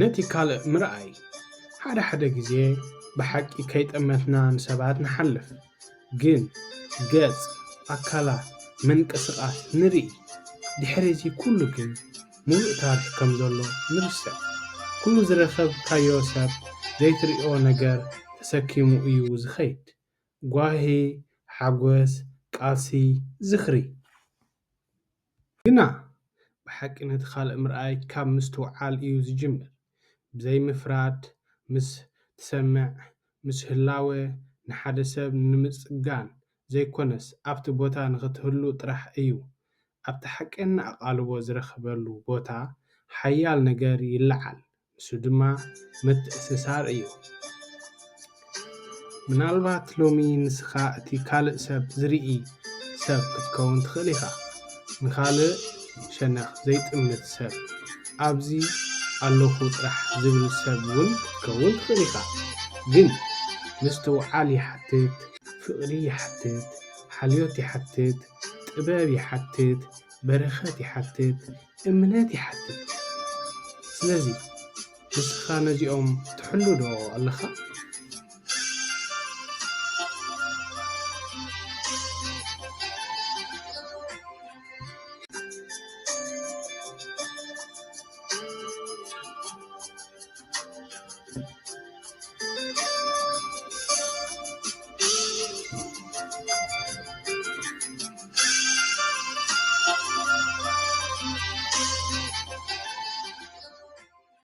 ነቲ ካልእ ምርኣይ። ሓደ ሓደ ግዜ ብሓቂ ከይጠመትና ንሰባት ንሓልፍ፣ ግን ገጽ፣ ኣካላት፣ ምንቅስቓስ ንርኢ። ድሕሪ እዚ ኩሉ ግን ምሉእ ታሪኽ ከም ዘሎ ንርስዕ። ኩሉ ዝረኸብካዮ ሰብ ዘይትርእዮ ነገር ተሰኪሙ እዩ ዝኸይድ። ጓሂ፣ ሓጎስ፣ ቃልሲ፣ ዝኽሪ። ግና ብሓቂ ነቲ ካልእ ምርኣይ ካብ ምስትውዓል እዩ ዝጅምር። ብዘይ ምፍራድ፣ ምስ ትሰምዕ፣ ምስ ህላወ ንሓደ ሰብ ንምጽጋን ዘይኮነስ ኣብቲ ቦታ ንኽትህሉ ጥራሕ እዩ። ኣብቲ ሓቀኛ ኣቓልቦ ዝረኽበሉ ቦታ ሓያል ነገር ይለዓል። ንሱ ድማ ምትእስሳር እዩ። ምናልባት ሎሚ ንስኻ እቲ ካልእ ሰብ ዝርኢ ሰብ ክትከውን ትኽእል ኢኻ። ንኻልእ ሸነኽ ዘይጥምት ሰብ፣ ኣብዚ ኣለኹ ጥራሕ ዝብል ሰብ እውን ክትከውን ትኽእል ኢኻ። ግን ምስትውዓል ይሓትት፣ ፍቕሪ ይሓትት፣ ሓልዮት ይሓትት፣ ጥበብ ይሓትት፣ በረኸት ይሓትት፣ እምነት ይሓትት። ስለዚ ንስኻ ነዚኦም ትሕሉ ዶ ኣለኻ?